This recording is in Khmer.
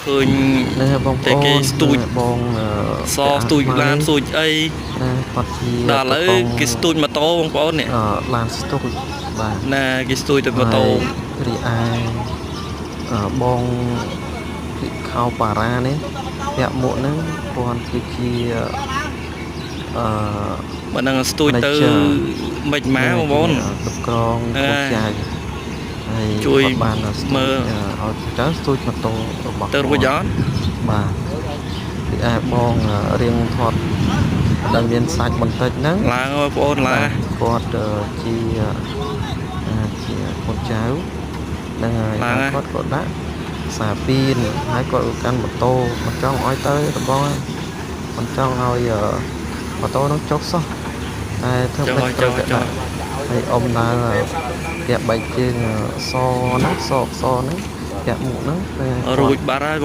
ឃើញ នេះហើយបងប្ តែ អូន គេស្ទូច បង សស្ទូចឡានស្ទូចអី ណាគាត់ជា ដល់ឥឡូវគេស្ទូចម៉ូតូបងប្អូននេះ ឡានស្ទូចបាទ ណាគេស្ទូចតែម៉ូតូ ហើយរីឯបងភិខោប៉ារ៉ានេះពាក់មួកហ្នឹងគាត់គឺជាអឺ បើនឹងស្ទូចទៅ Manager មិនមកបងប្អូន គ្រប់គ្រងកូនចៅហើយ ជួយ គាត់បានស្ទូច មើល ឲ្យចៅស្ទូចម៉ូតូរបស់ ទៅរួចអត់ បាទរីឯបងរៀងធាត់ដែលមានសាច់បន្តិចហ្នឹង ឡើងបងប្អូនឡើង គាត់ជាជាកូនចៅហ្នឹងហើយហើយគាត់ក៏ដាក់សាពីនហើយគាត់ក៏កាន់ម៉ូតូមិនចង់ឲ្យទៅដំបងមិនចង់ឲ្យម៉ូតូនោះចុះសោះតែធ្វើ ចុះ ម៉េចត្រូវ ចុះចុះ តែដាក់ហើយអ៊ំដើរពាក់បែកជើងសហ្នឹងសសហ្នឹងពាក់មួកហ្នឹង រួចបាត់ហើយ។